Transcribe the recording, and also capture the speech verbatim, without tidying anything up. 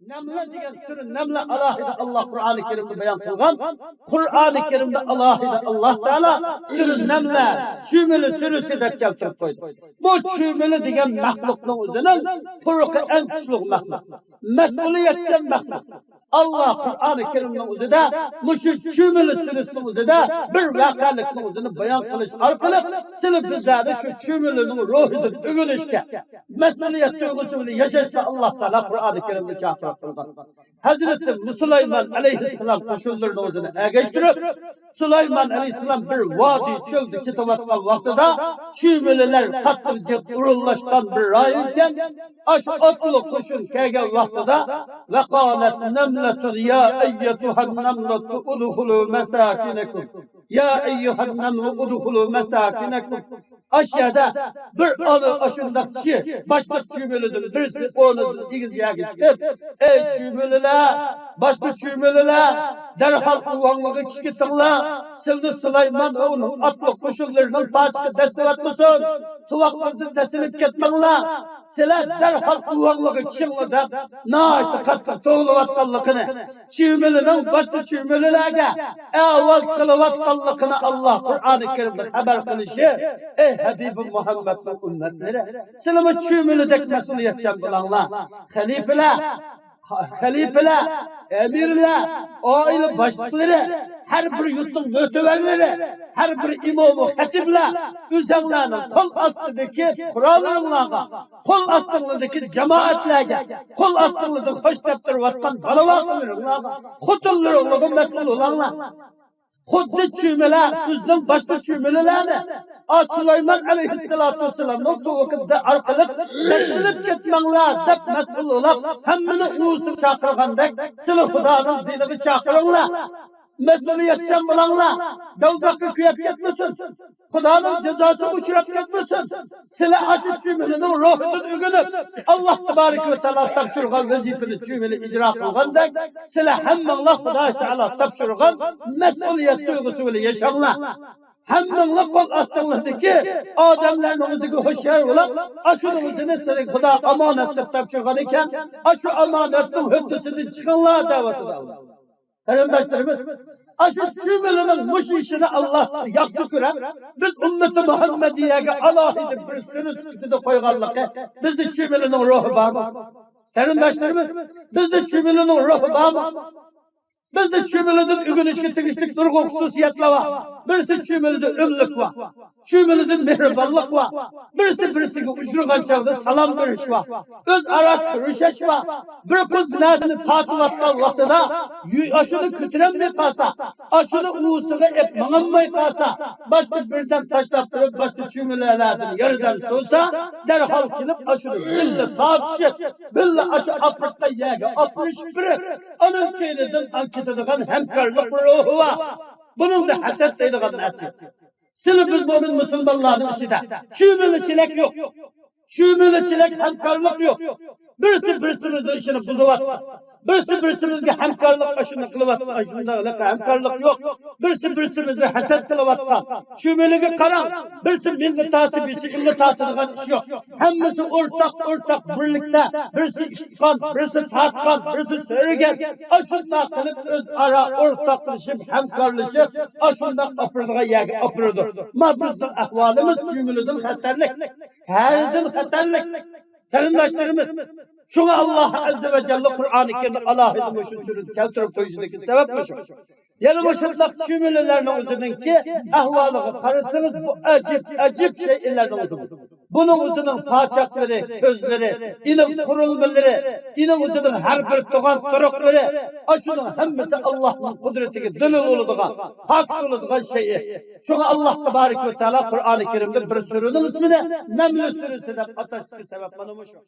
نەملە دېگەن سۈرە نەملە ئالاھىدە ئاللا قۇرئانى كەرىمدە بايان قىلغان. قۇرئانى كەرىمدە ئالاھىدە ئاللا تائالا سۈرە نەملە، چۈمۈلە سۈرىسى دەپ كەلتۈرۈپ قويدى. بۇ چۈمۈلە دېگەن مەخلۇقنىڭ ئۆزىنىڭ تۇرقى ئەڭ كۈچلۈك مەخلۇق، مەسئۇلىيەتچان مەخلۇق. ئاللا قۇرئانى كەرىمنىڭ ئۆزىدە مۇشۇ چۈمۈلە سۈرىسىنىڭ ئۆزىدە بىر ۋەقەلىكنىڭ ئۆزىنى بايان قىلىش ئارقىلىق سىلى بىزلەرنى شۇ چۈمۈلىنىڭ روھىدىن ئۆگىنىشكە، مەسئۇلىيەت تۇيغۇسى بىلەن ياشاشقا ئاللا تائالا قۇرئانى كەرىمدە چاقىرىپ قىلغان. ھەزرىتى سۇلايمان ئەلەيھىسسالام قوشۇنلىرىنىڭ ئۆزىنى ئەگەشتۈرۈپ، سۇلايمان ئەلەيھىسسالام بىر ۋادى چۆلدە كېتىۋاتقان ۋاقتىدا، چۈمۈلىلەر قاتتىق جىق ئورۇنلاشقان بىر رايون ئىكەن. ئاشۇ ئاتلىق قوشۇن كەلگەن ۋاقتىدا، ۋەقالەت نەملەتۇن يا ئەييەتۇھەن نەملەتۇ ئۇدخۇلۇ مەساكىنەكۇم، يا ئەييۇھەن نەملۇ ئۇدخۇلۇ مەساكىنەكۇم. ئاشۇ يەردە بىر ئانا ئاشۇنداق كىشى باشقا چۈمۈلىدىن بىرسى ئورنىدىن ئېگىز يەرگە چىقىپ، ئەي چۈمۈلىلەر، باشقا چۈمۈلىلەر، دەرھال ئۇۋاڭلىققا چىقىپ كېتىڭلار. سىلنى سۇلايمان ۋە ئۇنىڭ ئاتلىق قوشۇنلىرىنىڭ پاچىقى دەسسەۋەتمىسۇن. تۇۋاقلىرىدىن دەسسىلىپ كەتمەڭلار. سىلەر دەرھال ئۇۋاڭلىققا چىقىڭلار دەپ ناھايىتى قاتتىق توۋلىۋاتقانلىقىنى، چۈمۈلىنىڭ باشقا چۈمۈلىلەرگە ئاۋاز قىلىۋاتقانلىقىنى ئاللا قۇرئانى كەرىمدە خەۋەر قىلىشى، ئەي ھەبىبى مۇھەممەدنىڭ ئۈممەتلىرى، سىلىمۇ چۈمۈلىدەك مەسئۇلىيەتچان بولۇڭلار. خەلىپىلەر، خەلىپىلەر، ئەمىرلەر، ئائىلە باشلىقلىرى، ھەر بىر يۇرتنىڭ مۆتىۋەرلىرى، ھەر بىر ئىمامۇ خەتىپلەر ئۆزەڭلارنىڭ قول ئاستىدىكى پۇقرالىرىڭلارغا، قول ئاستىڭلاردىكى جامائەتلەرگە، قول ئاستىڭلاردا خوش دەپ تۇرۇۋاتقان بالا-ۋاقىلىرىڭلارغا، خوتۇنلىرىڭلارغا مەسئۇل بولۇڭلار. خۇددى چۈمۈلە ئۆزىنىڭ باشقا چۈمۈلىلەرنى، ئا، سۇلايمان ئەلەيھىسسالاتۇ ۋەسسالامنىڭ تۇۋىقى ئارقىلىق دەسسىلىپ كەتمەڭلار دەپ مەسئۇل بولاپ، ھەممىنى ئۇۋىسىغا چاقىرغاندەك، سىلى خۇدانىڭ دىنىغا چاقىرىڭلار. مەسئۇلىيەتچان بولۇڭلار. دوزاخقا كۆيۈپ كەتمىسۇن. خۇدانىڭ جازاسىغا ئۇچراپ كەتمىسۇن. سىلەر ئاشۇ چۈمۈلىنىڭ روھىدىن ئۆگىنىپ، ئاللا تەبارەك ۋە تائالا تاپشۇرغان ۋەزىپىنى چۈمۈلە ئىجرا قىلغاندەك، سىلەر ھەممىڭلار خۇداي تائالا تاپشۇرغان مەسئۇلىيەت تۇيغۇسى بىلەن ياشاڭلار. ھەممىڭلار قول ئاستىڭلاردىكى ئادەملەرنىڭ ئۆزىگە ھوشيار بولۇپ، ئاشۇنىڭ ئۆزىنى سىلەرگە خۇدا ئامانەت دەپ تاپشۇرغان ئىكەن، ئاشۇ ئامانەتنىڭ ھۆددىسىدىن چىقىڭلار دەۋاتىدۇ ئاللا. قېرىنداشلىرىمىز، ئاشۇ چۈمۈلىنىڭ مۇشۇ ئىشىنى ئاللا ياخشى كۆرۈپ، بىز ئۈممىتى مۇھەممەدىيەگە ئالاھىدە بىر سۈرە سۈپىتىدە قويغانلىقى، بىزدە چۈمۈلىنىڭ روھى بارمۇ؟ قېرىنداشلىرىمىز، بىزدە چۈمۈلىنىڭ روھى بارمۇ؟ بىزدە چۈمۈلىدىن ئۆگىنىشكە تېگىشلىك نۇرغۇن خۇسۇسىيەتلەر بار. بىرسى چۈمۈلىدە ئۆملۈك بار. چۈمۈلىدە مېھرىبانلىق بار. بىرسى بىرسىگە ئۇچرىغان چاغدا سالام بېرىش بار. ئۆزئارا كۆرۈشۈش بار. بىر قىز نەرسىنى تارتىۋاتقان ۋاقتىدا يۈ-، ئاشۇنى كۆتۈرەلمەي قالسا، ئاشۇنى ئۇۋىسىغا ئېلىپ ماڭالماي قالسا، باشقا بىردەم تاشلاپ تۇرۇپ، باشقا چۈمۈلەلەردىن ياردەم سورىسا، دەرھال كېلىپ ئاشۇنى بىللە تارتىشىپ، بىللە ئاشۇ ئاپىرىدىغان يەرگە ئاپىرىشىپ بېرىپ، ئانىڭ كەينىدىن ئاڭ كېتىدىغان ھەمكارلىق روھى بار. بۇنىڭدا ھەسەت دەيدىغان نەرسە يوق. سىلى بىز مۆمىن مۇسۇلمانلارنىڭ ئىچىدە چۈمۈلىچىلىك يوق. چۈمۈلىچىلىك، ھەمكارلىق يوق. بىرسى بىرسىمىزنىڭ ئىشىنى بۇزۇۋاتقان. بىرسى بىرسىمىزگە ھەمكارلىق، ئاشۇنداق قىلىۋاتقان، ئاشۇنداق ھەمكارلىق يوق. بىرسى بىرسىمىزنى ھەسەت قىلىۋاتقان. چۈمۈلىگە قاراڭ، بىرسى مىڭغا تارتسا، بىرسى ئىڭغا تارتىدىغان ئىش يوق. ھەممىسى ئورتاق، ئورتاق بىرلىكتە، بىرسى ئىشقان، بىرسى تارتقان، بىرسى سۆرىگەن. ئاشۇنداق قىلىپ ئۆزئارا ئورتاقلىشىپ، ھەمكارلىشىپ، ئاشۇنداق ئاپىرىدىغان يەرگە ئاپىرىدۇ. ما بىزنىڭ ئەھۋالىمىز چۈمۈلىدىن خەتەرلىك، ھەردىن خەتەرلىك. قېرىنداشلىرىمىز، شۇڭا ئاللا ئەززە ۋە جەللە قۇرئانى كەرىمدە ئالاھىدە مۇشۇ سۈرىدە كەلتۈرۈپ قويۇشىدىكى سەۋەب مۇشۇ. يەنە مۇشۇنداق چۈمۈلىلەرنىڭ ئۆزىنىڭكى ئەھۋالىغا قارىسىڭىز، بۇ ئەجىب، ئەجىب شەيئىلەرنىڭ ئۆزى. بۇنىڭ ئۆزىنىڭ پاچاقلىرى، كۆزلىرى، ئېنىق قۇرۇلمىلىرى، ئېنىڭ ئۆزىنىڭ ھەر بىر تۇغان تۇرۇقلىرى، ئاشۇنىڭ ھەممىسى ئاللاھنىڭ قۇدرىتىگە دەلىل بولىدىغان، پاكىت بولىدىغان شەيئى. شۇڭا ئاللا تەبارەك ۋە تائالا قۇرئانى كەرىمدە بىر سۈرىنىڭ ئىسمىنى نەملە سۈرىسى دەپ ئاتاشتىكى سەۋەب مانا مۇشۇ.